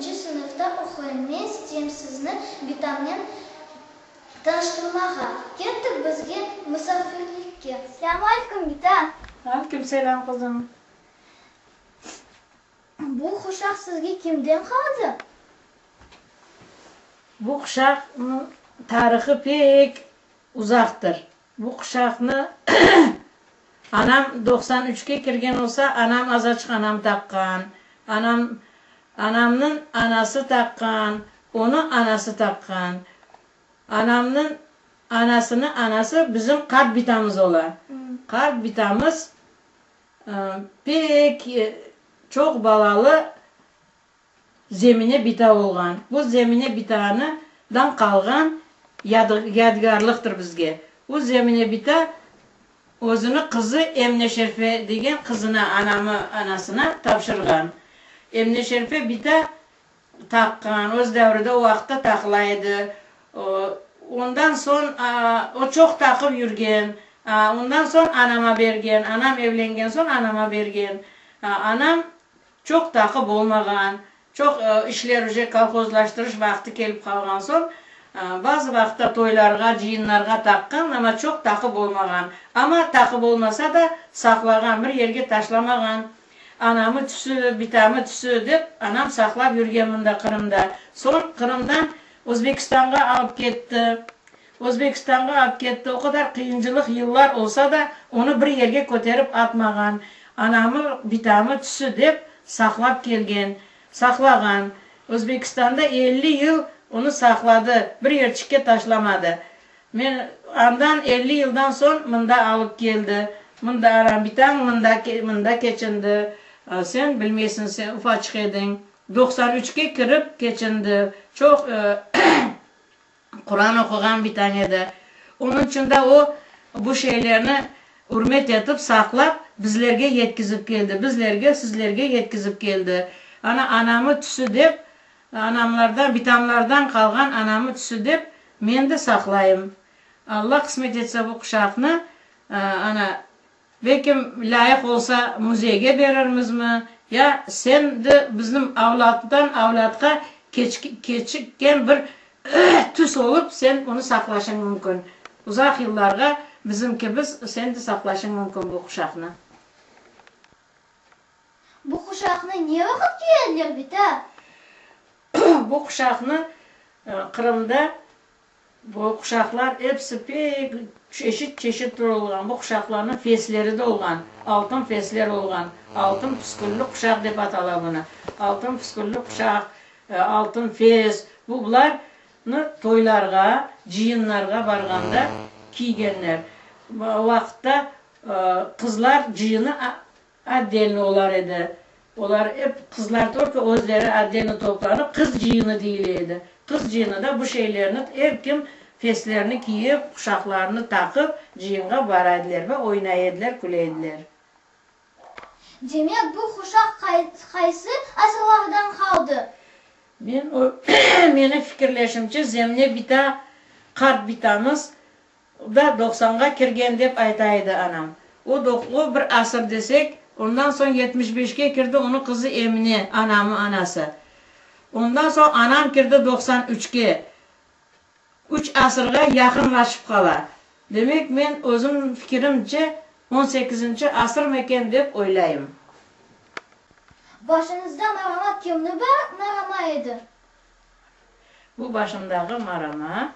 dörtünci sınıfta oquyım. Men isteyim sizni bitamnen tanıştırmağa. Kettik bizge musafirlikke. Selâm aleyküm, bita! Aleyküm selâm, qızım. Bu quşaq sizge kimden qaldı? Bu quşaqnıñ tarihı pek uzaqtır. Bu quşaqnı anam 93-ke kirgen olsa, anam azaçıq anam taqqan, anam, anamnıñ anası taqqan, onı anası taqqan. Anamnıñ anasını anası bizim qart bitamız ola. Qart bitamız pek çoq balalı Zemine bita olğan. Bu Zemine bitanı dan qalğan yadgârlıqtır bizge. Bu Zemine bita özüni qızı Emne Şerfe degen qızına, anamı anasına tapşırğan. Emne Şerfe bita taqqan, öz devride o vaqıtta taqıla edi. Ondan soñ o çoq taqıp yürgen. Ondan soñ anama bergen. Anam evlengen soñ anama bergen. Anam Çoq taqıp olmağan, çoq işler uje kolhozlaştırış vaqtı kelip qalğan soñ, bazı vaqıtta toylarğa, cıyınlarğa taqqan, amma çoq taqıp olmağan. Amma taqıp olmasa da, saqlağan, bir yerge taşlamağan. Anamı tüsü, bitamı tüsü dep, anam saqlap yürgen mında Qırımda. Soñ Qırımdan Özbekistanğa alıp ketti. Özbekistanğa alıp ketti. O qadar qıyıncılıq yıllar olsa da, onı bir yerge köterip atmağan. Anamı, bitamı tüsü dep saqlap kelgen. Saqlağan. Özbekistanda 50 yıl onı saqladı, bir yerçikke taşlamadı. Men andan 50 yıldan soñ mında alıp keldi. Mında anam, bitañ mında, mında keçindi. Sen bilmeysiñ, sen ufaçıq ediñ. 93-ke kirip keçindi. Çoq Quran oquğan bitañ edi. Onıñ içün de o, bu şeylerni ürmet etip, saqlap, bizlerge yetkizip keldi. Bizlerge, sizlerge yetkizip keldi. Ana, anamı tüsü dep, anamlardan, bitamlardan qalğan anamı tüsü dep, men de saqlayım. Alla qısmet etse bu quşaqnı, ana, Belkim, lâyıq olsa, müzeyge berirmizmi? Ya sen de bizim avlâttan avlâtqa keçikken bir tüs olıp, sen onı saqlaşıñ mümkün. Uzaq yıllarğa bizim kibi sen de saqlaşıñ mümkün bu quşaqnı. Bu quşaqnı ne vaqıt kiyediler, bita? Bu quşaqnı Qırımda Bu quşaqlar episi pek çeşit-çeşit olğan. Bu quşaqlarnıñ fesleri de olğan, altın fesler olğan. Altın püskülli quşaq dep atala bunı. Altın püskülli quşaq, altın fes, bu bularnı toylarğa, cıyınlarğa barğanda kiygenler. O vaqıtta qızlar cıyını Otdelno olar edi. Olar ep qızlar tolko özleri otdelno toplanıp qız cıyını deyile edi. Qız cıyınıda bu şeylerni er kim feslerini kiyip, quşaqlarını taqıp cıyınğa bara ediler ve oynay ediler, küle ediler. Demek, bu quşaq qaysı asırlardan qaldı? Men o, menim fikirleşimce, Zemne bita, qart bitamız O da doqsanğa kirgen dep ayta edi anam. O o bir asır desek, ondan soñ 75-ke kirdi onıñ qızı Emine, anamı anası. Ondan soñ anam kirdi 93-ke. Üç asırğa yaqınlaşıp qala. Demek, men özüm fikirimce, on sekizinci asırmı eken dep oylayım. Başıñızda marama kimni marama edi? Bu başımdağı marama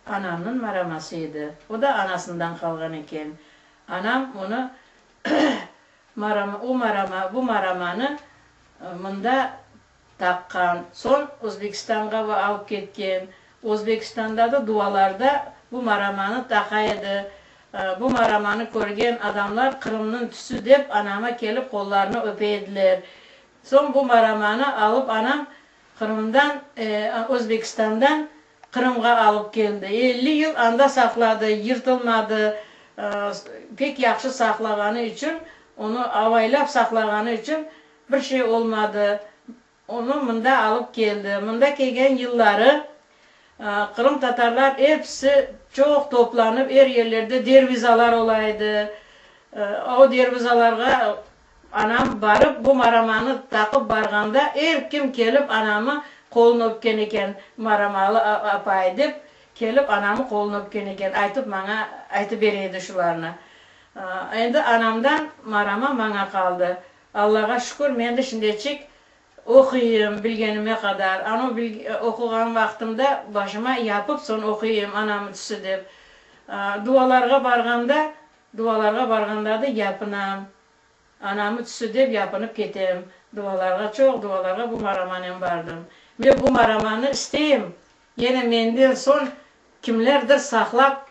anamnıñ maraması edi. O da anasından qalğan eken. Anam onı marama, o marama, bu maramanı mında taqqan. Soñ Özbekistanğa alıp ketken. Özbekistanda da dualarda bu maramanı taqa edi. Bu maramanı körgen adamlar Qırımnıñ tüsü dep anama kelip qollarını öpe ediler. Soñ bu maramanı alıp anam Qırımdan, Özbekistandan Qırımğa alıp keldi. 50 yıl anda saqladı, yırtılmadı. Pek yahşı saqlağanı içün, onı avaylap saqlağanı içün bir şey olmadı. Onı mında alıp keldi. Mında kelgen yılları qırımtatarlar episi çoq toplanıp, er yerlerde dervizalar ola edi. O dervizalarğa. Anam barıp bu maramanı taqıp barğanda er kim kelip anamı qolun öpken eken, maramalı apay dep kelip anamı qolun öpken eken, aytıp maña aytıp bere edi şularnı. Endi anamdan marama maña qaldı. Allağa şükür, men de şimdeçik oquyım bilgenime qadar. Anau oquğan vaqtımda başıma yapıp soñ oquyım anamı tüsü dep. Dualarğa barğanda, dualarğa barğanda da yapınam. Anamı tüsü dep yapınıp ketem. Dualarğa, çoq dualarğa bu maramanen bardım. Men bu maramanı isteyim, yine menden soñ kimlerdir saqlap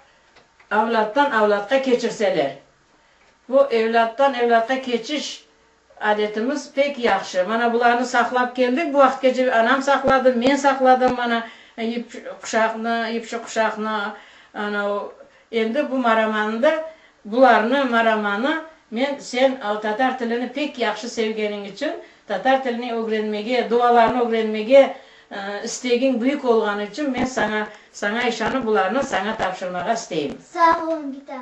avlâttan avlâtqa keçirseler. Bu evlâttan evlâtqa keçiş adetimiz pek yahşı. Mana bularnı saqlap keldik, bu vaqıtqace anam saqladı, men saqladım mana yip quşaqnı, yipşi quşaqnı, ana endi bu maramanı da, bularnı, maramanı men sen tatar tilini pek yahşı sevgeniñ içün, tatar tilini ögrenmege, dualarnı ögrenmege istegiñ büyük olğanı içün men saña, saña işanıp bularnı saña tapşırmağa isteyim. Sağ oluñ, bita.